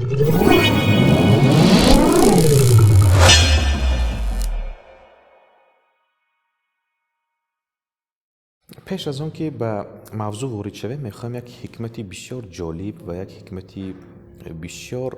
Пеш аз он ки ба мавзӯъ ворид шавем, мехоҳам як ҳикмати бисёр ҷолиб ва як ҳикмати бисёр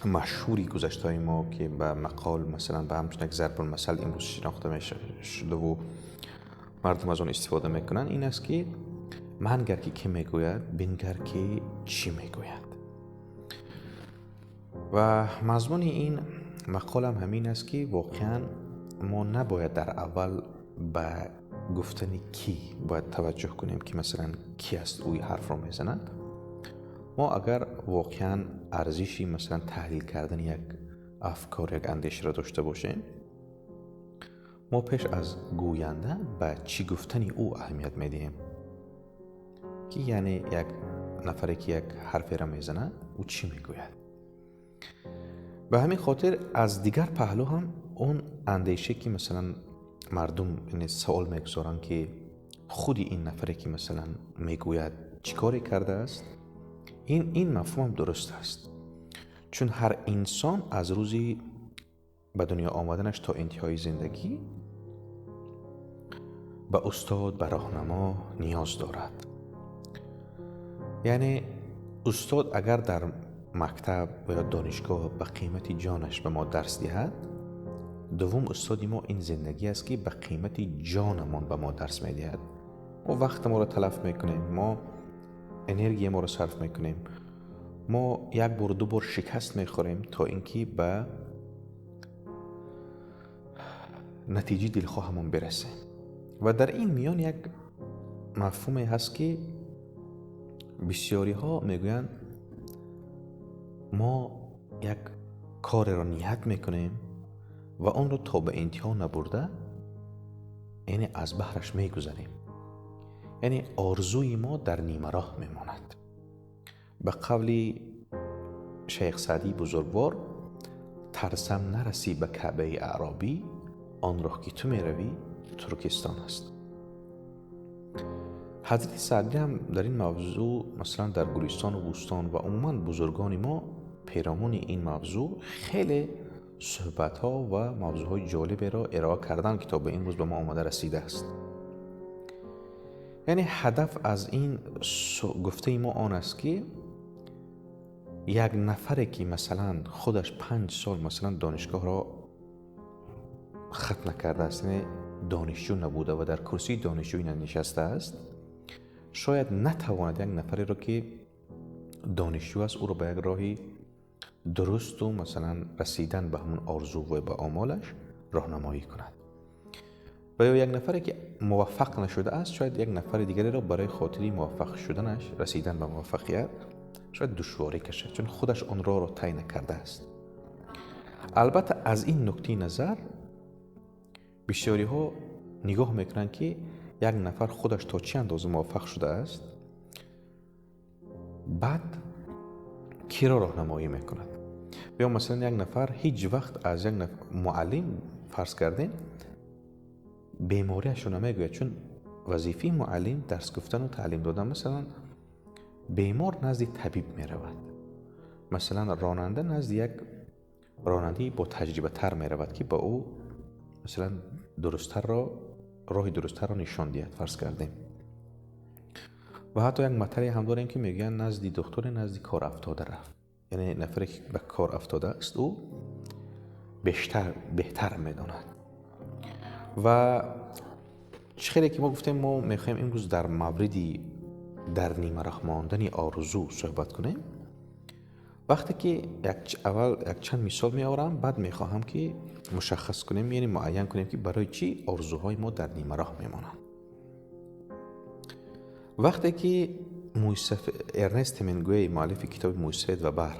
машҳури гузаштаҳои мо, ки ба мақол, масалан, ба ҳамчун як зарбулмасал имрӯз шинохта шудаву мардум аз он истифода мекунанд, ин аст ки мангар ки кӣ мегӯяд, бингар ки чӣ мегӯяд. Ва мазмуни ин мақолам ҳамин аст, ки воқеан мо набояд дар аввал ба гуфтани кӣ бояд таваҷҷӯҳ кунем, ки масалан кӣ аст ӯ ҳарфро мезанад. Мо агар воқеан арзиши масалан таҳлил кардани як афкор, як андешаро дошта бошем, мо пеш аз гӯянда ба чӣ гуфтани ӯ аҳамият медиҳем, ки яъне як нафаре ки як ҳарферо мезанад, ӯ чӣ мегӯяд. Ба ҳамин хотир аз дигар паҳлӯ ҳам он андеше ки масалан мардум савол мегузоранд, ки худи ин нафаре ки масалан мегӯяд чӣ коре кардааст, ин мафҳум ҳам дуруст аст. Чун ҳар инсон аз рӯзи ба дунё омаданаш то интиҳои зиндагӣ ба устод, ба роҳнамо ниёз дорад. Яъне устод агар дар мактаб ё донишгоҳ ба қимати ҷонаш ба мо дарс диҳад, дуввум устоди мо ин зиндагӣ аст, ки ба қимати ҷонамон ба мо дарс медиҳад. Мо вақти моро талаф мекунем, мо энергия моро сарф мекунем, мо як бор, ду бор шикаст мехӯрем, то ин ки ба натиҷаи дилхоҳамон бирасем. Ва дар ин миён як мафҳуме ҳаст, ки бисёриҳо мегӯянд мо як кореро ният мекунем ва онро то ба интиҳо набурда, яъне аз баҳраш мегузарем. Яъне орзуи мо дар нимароҳ мемонад. Ба қавли Шайх Саъдии бузургвор, тарсам нарасӣ ба Каъбаи аъробӣ, он роҳ ки ту меравӣ Туркистон аст. Ҳазрати Саъдӣ ҳам дар ин мавзӯъ, масалан дар Гулистону Бӯстон ва умуман бузургони мо перомуни ин мавзӯъ хеле суҳбатҳо ва мавзӯъҳои ҷолиберо ироа карданд, ки то ба имрӯз ба мо омада расидааст. Яъне ҳадаф аз ин гуфтаи мо он аст, ки як нафаре ки масалан худаш 5 сол масалан донишгоҳро хатм накардааст, яъне донишҷӯ набуда ва дар курсии донишҷӯӣ нанишастааст, шояд натавонад як нафареро ки донишҷӯ аст, ӯро ба як роҳи дурусту масалан расидан ба ҳамон орзу ва ба омолаш роҳнамоӣ кунад. Ва ё як нафаре ки муваффақ нашудааст, шояд як нафари дигареро барои хотири муваффақ шуданаш, расидан ба муваффақият шояд душворӣ кашад, чун худаш он роҳро тай накардааст. Албатта аз ин нуктаи назар бисёриҳо нигоҳ мекунанд, ки як нафар худаш то чӣ андоза муваффақ шудааст, баъд киро роҳнамоӣ мекунад. Ё масалан як нафар ҳеҷ вақт аз як муаллим фарз кардем бемориашро намегӯяд, чун вазифаи муаллим дарс гуфтану таълим додан. Масалан бемор назди табиб меравад, масалан ронанда назди як ронандаи бо таҷрибатар меравад, ки ба ӯ масалан роҳи дурусттарро нишон диҳад, фарз кардем. Ва ҳатто як матале ҳам дорем, ки мегӯянд назди духтуре назди кор афтода рафт. Яъне нафаре ки ба кор афтодааст, ӯ беҳтар медонад. Ва чӣ хеле ки мо гуфтем, мо мехоҳем имрӯз дар мавриди дар нимароҳ мондани орзу суҳбат кунем. Вақте ки аввал якчанд мисол меорам, баъд мехоҳам ки мушаххас кунем, яъне муайян кунем, ки барои чӣ орзуҳои мо дар нимароҳ мемонанд. Вақте ки Эрнест Хемингуэй, муаллифи китоби Мӯйсафед ва баҳр,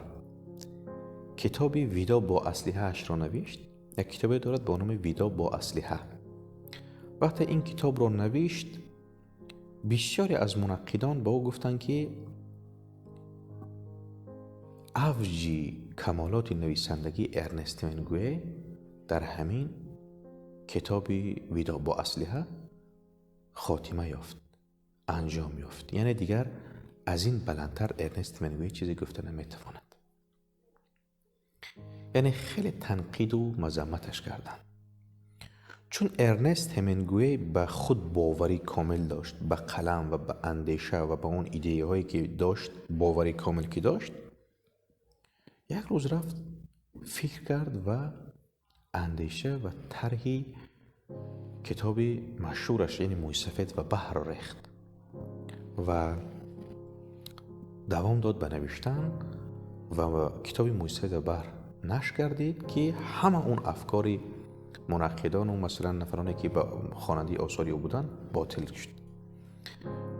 китоби Видо бо аслиҳаашро навишт, як китобе дорад бо номи Видо бо аслиҳа. Вақте ин китобро навишт, бисёре аз мунаққидон ба ӯ гуфтанд, ки авҷи камолоти нависандагии Эрнест Хемингуэй дар ҳамин китоби Видо бо аслиҳа хотима ёфт, анҷом ёфт. Яъне дигар аз ин баландтар Эрнест Хемингуэй чизе гуфта наметавонад. Яъне хеле танқиду мазамматаш карданд. Чун Эрнест Ҳемингуэй ба худ боварӣ комил дошт, ба қалам ва ба андеша ва ба он идеяҳое ки дошт боварӣ комил ки дошт, як рӯз рафт фикр кард ва андеша ва тарҳи китоби машҳураш, яъне Мӯйсафед ва баҳрро рехт ва давом дод ба навиштан ва китоби Мӯйсафед ва баҳр нашр гардид, ки ҳама он афкори мунаққидону масалан нафароне ки ба хонандаи осори ӯ буданд ботил шуд.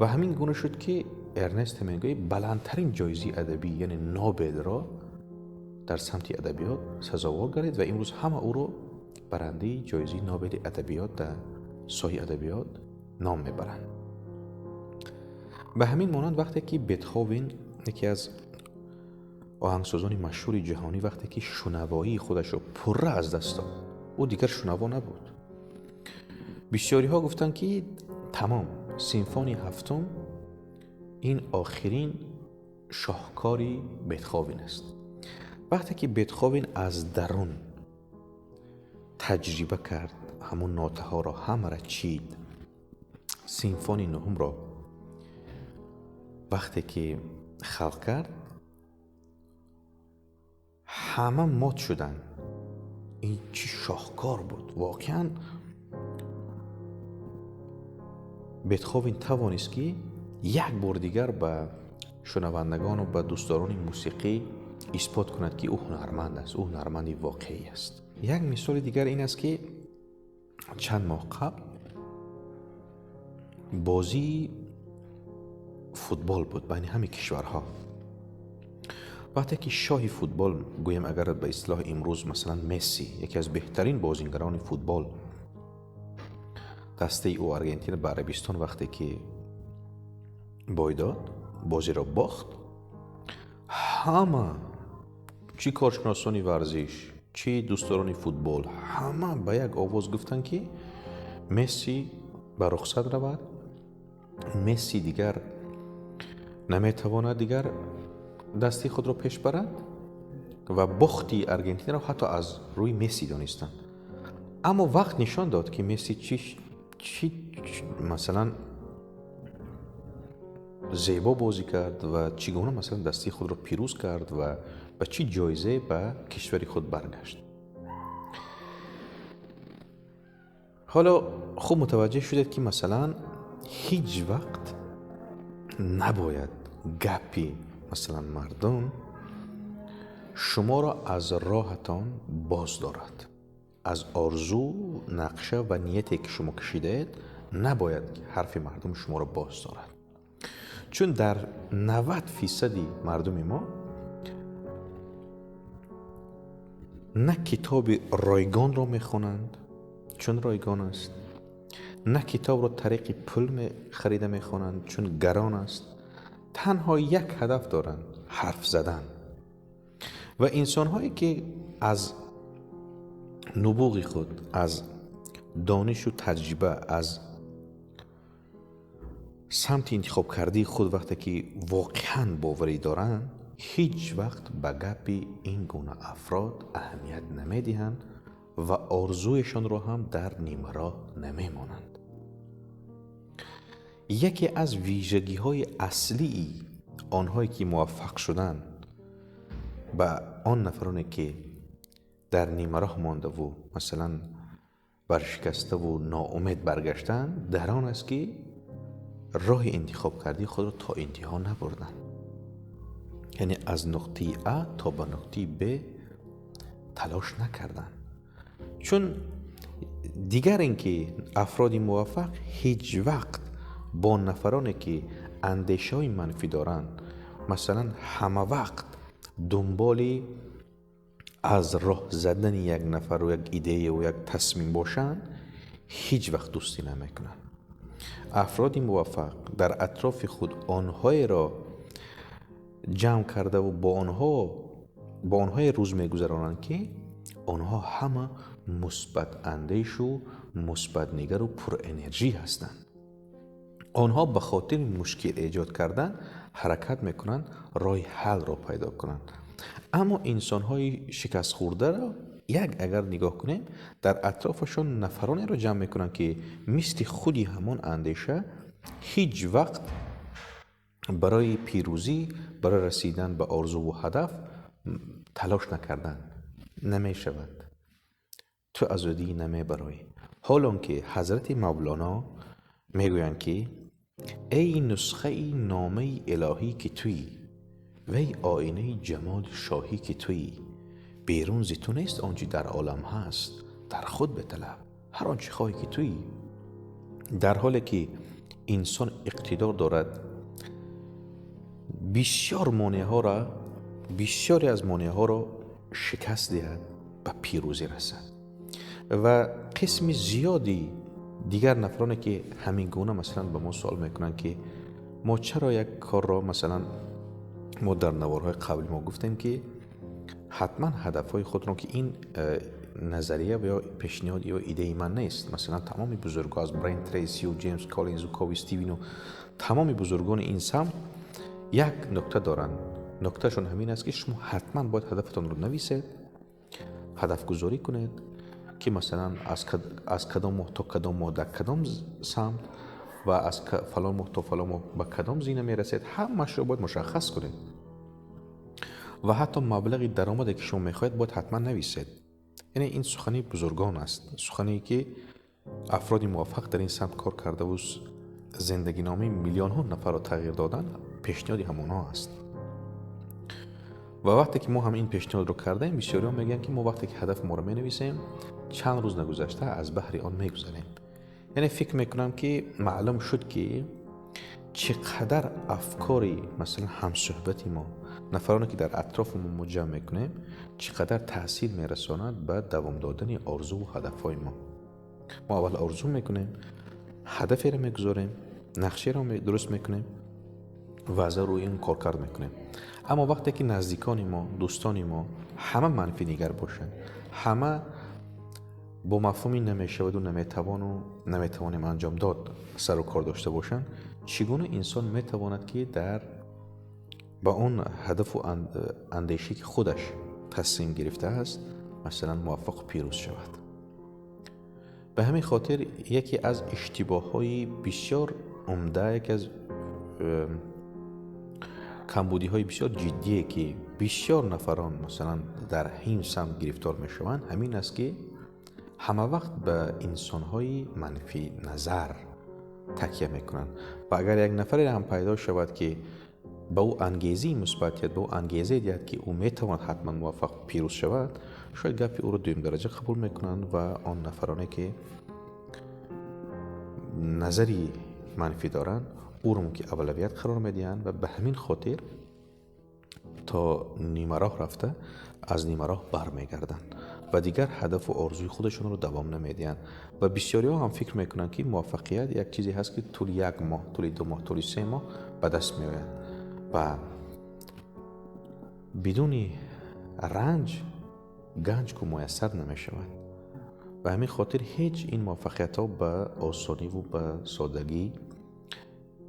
Ва ҳамин гуна шуд, ки Эрнест Ҳемингуэй баландтарин ҷоизаи адабӣ, яъне Нобелро дар самти адабиёт сазовор гардид ва имрӯз ҳама ӯро барандаи ҷоизаи Нобели адабиёт дар соҳаи адабиёт ном мебаранд. Ба ҳамин монанд вақте ки Бетховен, яке аз оҳангсозони машҳури ҷаҳонӣ, вақте ки шунавоии худашро пурра аз даст дод, ӯ дигар шунаво набуд. Бисёриҳо гуфтанд, ки тамом, симфонии ҳафтум ин охирин шоҳкори Бетховен аст. Вақте ки Бетховен аз дарун таҷриба кард, ҳамон нотаҳоро ҳамаро чид, симфонии нуҳумро вақте ки халқ кард, ҳама мот шуданд. Ин чӣ шоҳкор буд! Воқеан Бетховен тавонист, ки як бор дигар ба шунавандагону ба дӯстдорони мусиқӣ исбот кунад, ки ӯ ҳунарманд аст, ӯ ҳунарманди воқеӣ аст. Як мисоли дигар ин аст, ки чанд моҳ қабл бозии футбол буд байни ҳамаи кишварҳо. Вақте ки шоҳи футбол, гӯем агар ба истилоҳи имрӯз масалан Месси, яке аз беҳтарин бозингарони футбол, дастаи ӯ Аргентина ба Арабистон вақте ки бой дод, бозиро бохт, ҳама, чӣ коршиносони варзиш, чӣ дӯстдорони футбол, ҳама ба як овоз гуфтанд, ки Месси ба рухсат равад, Месси дигар наметавонад дигар дасти худро пеш барад ва бохти Аргентинаро ҳатто аз рӯи Месси донистанд. Аммо вақт нишон дод, ки Месси чӣ масалан зебо бозӣ кард ва чӣ гуна масалан дасти худро пирӯз кард ва ба чӣ ҷоизае ба кишвари худ баргашт. Ҳоло хуб мутаваҷҷеҳ шудед, ки масалан ҳеҷ вақт набояд гапи масалан мардум шуморо аз роҳатон боз дорад. Аз орзу, нақша ва нияте ки шумо кашидаед, набояд ҳарфи мардум шуморо боз дорад. Чун дар 90% мардуми мо на китоби ройгонро мехонанд, чун ройгон аст, на китобро тариқи пул харида мехонанд, чун гарон аст. Танҳо як ҳадаф доранд: ҳарф задан. Ва инсонҳое ки аз нубуғи худ, аз донишу таҷриба, аз самти интихобкардии худ вақте ки воқеан боварӣ доранд, ҳеҷ вақт ба гапи ин гуна афрод аҳамият намедиҳанд ва орзуешонро ҳам дар нимароҳ намемонанд. Яке аз вижагиҳои аслии онҳое ки муваффақ шуданд ба он нафароне ки дар нимароҳ мондаву масалан баршикаставу ноумед баргаштанд, дар он аст, ки роҳи интихобкардии худро то интиҳо набурданд. Яъне аз нуқтаи А то ба нуқтаи Б талош накарданд. Чун дигар ин ки афроди муваффақ ҳеҷ вақт бо нафароне ки андешаҳои манфӣ доранд, масалан ҳама вақт дунболи аз роҳ задани як нафару як идеяву як тасмим бошанд, ҳеҷ вақт дӯстӣ намекунанд. Афроди муваффақ дар атрофи худ онҳоеро ҷамъ кардаву бо онҳое рӯз мегузаронанд, ки онҳо ҳама мусбатандешу мусбатнигару пурэнержӣ ҳастанд. Онҳо ба хотири мушкил эҷод кардан ҳаракат мекунанд, роҳи ҳаллро пайдо кунанд. Аммо инсонҳои шикастхӯрдаро як агар нигоҳ кунем, дар атрофашон нафаронеро ҷамъ мекунанд, ки мисли худи ҳамон андеша ҳеҷ вақт барои пирӯзӣ, барои расидан ба орзуву ҳадаф талош накарданд. Намешавад, ту аз ӯдӣ намебароӣ. Ҳолон ки ҳазрати Мавлоно мегӯянд, ки эй нусхаи номаи илоҳӣ ки туӣ, вай оинаи ҷамоли шоҳӣ ки туӣ, берун зи ту нест он чи дар олам ҳаст, дар худ биталаб ҳар он чи хоҳӣ ки туӣ. Дар ҳоле ки инсон иқтидор дорад бисёр монеаҳоро, бисёре аз монеаҳоро шикаст диҳад, ба пирӯзӣ расад. Ва қисми зиёди дигар нафароне ки ҳамин гуна масалан ба мо суол мекунанд, ки мо чаро як корро, масалан мо дар наворҳои қабли мо гуфтем, ки ҳатман ҳадафҳои худро, ки ин назария ё пешниҳод ё идеяи ман нест. Масалан тамоми бузургҳо аз Брайан Трейси ва Ҷеймс Коллинз ва Кови Стивен ва тамоми бузургони ин самт як нукта доранд. Нукташон ҳамин аст, ки шумо ҳатман бояд ҳадафатонро нависед, ҳадафгузорӣ кунед, ки масалан аз кадом моҳ то кадом моҳ дар кадом самт ва аз фалон моҳ то фалон моҳ ба кадом зина мерасед, ҳамаашро бояд мушаххас кунед. Ва ҳатто маблағи даромаде ки шумо мехоҳед бояд ҳатман нависед. Яъне ин сухани бузургон аст, сухане ки афроди муваффақ дар ин самт кор кардаву зиндагиномаи миллионҳо нафарро тағйир додан, пешниҳоди ҳамонҳо аст. Ва вақте ки мо ҳам ин пешниҳодро кардаем, бисёриҳо мегӯянд, ки мо вақте ки ҳадафи моро менависем, чанд рӯз нагузашта аз баҳри он мегузарем. Яъне фикр мекунам, ки маълум шуд, ки чӣ қадар афкори масалан ҳамсӯҳбати мо, нафароне ки дар атрофи мо ҷамъ мекунем, чӣ қадар таъсир мерасонад ба давом додани орзуву ҳадафҳои мо. Мо аввал орзу мекунем, ҳадаферо мегузорем, нақшаеро дуруст мекунем ва аз рӯи ин коркард мекунем. Аммо вақте ки наздикони мо, дӯстони мо ҳама манфӣ нигар бошанд, ҳама бо мафҳуми намешаваду наметавону наметавонем анҷом дод сару кор дошта бошанд, чӣ гуна инсон метавонад, ки дар ба он ҳадафу андеше ки худаш тасмим гирифтааст, масалан муваффақу пирӯз шавад? Ба ҳамин хотир яке аз иштибоҳҳои бисёр умда, яке аз камбудиҳои бисёр ҷиддие ки бисёр нафарон масалан дар ҳин самт гирифтор мешаванд, ҳамин аст, ки ҳама вақт ба инсонҳои манфӣ назар такя мекунанд. Ва агар як нафаре ҳам пайдо шавад, ки ба ӯ ангезаи мусбат диҳад, ба ӯ ангезае диҳад, ки ӯ метавонад ҳатман муваффақ пирӯз шавад, шояд гапи ӯро дуюм дараҷа қабул мекунанд ва он нафароне ки назари манфӣ доранд, ӯро мумкин авлавият қарор медиҳанд ва ба ҳамин хотир то нимароҳ рафта аз нимароҳ бармегарданд ва дигар ҳадафу орзуи худашонро давом намедиҳанд. Ва бисёриҳо ҳам фикр мекунанд, ки муваффақият як чизе ҳаст, ки тӯли як моҳ, тӯли 2 моҳ, тӯли 3 моҳ ба даст меояд ва бидуни ранҷ ганҷ ку муяссар намешавад. Ба ҳамин хотир ҳеҷ ин муваффақиятҳо ба осониву ба содагӣ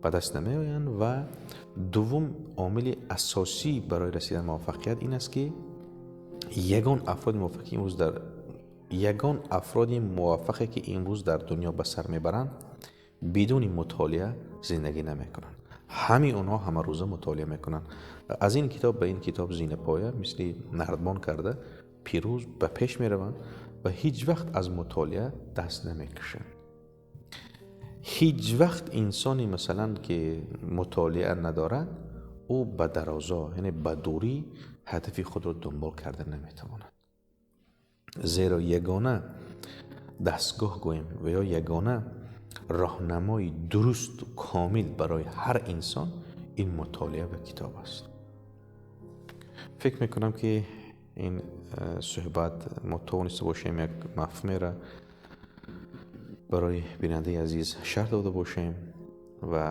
ба даст намеоянд. Ва дуввум омили асосӣ барои расидан муваффақият ин аст, ки ягон афроди муваффақи имрӯз дар ягон афроди муваффақе ки имрӯз дар дунё ба сар мебаранд, бидуни мутолиа зиндагӣ намекунанд. Ҳамаи онҳо ҳамарӯза мутолиа мекунанд. Аз ин китоб ба ин китоб зинапоя мисли нардбон карда пирӯз ба пеш мераванд ва ҳеҷ вақт аз мутолиа даст намекашанд. Ҳеҷ вақт инсоне масалан ки мутолиа надорад, ӯ ба дарозо, яъне ба дурӣ ҳадафи худро дунбол карда наметавонад. Зеро ягона дастгоҳ гӯем ва ё ягона роҳнамои дурусту комил барои ҳар инсон ин мутолиа ва китоб аст. Фикр мекунам, ки ин суҳбат мо тавониста бошем як мафҳумеро барои бинандаи азиз шарҳ дода бошем ва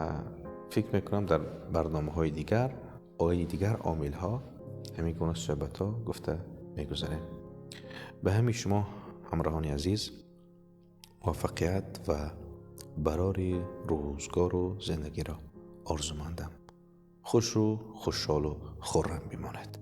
фикр мекунам дар барномаҳои дигар оиди дигар омилҳо ҳамин гуна суҳбатҳо гуфта мегузарем. Ба ҳамин шумо ҳамроҳони азиз муваффақият ва барори рӯзгору зиндагиро орзумандам. Хушу хушҳолу хуррам бимонед.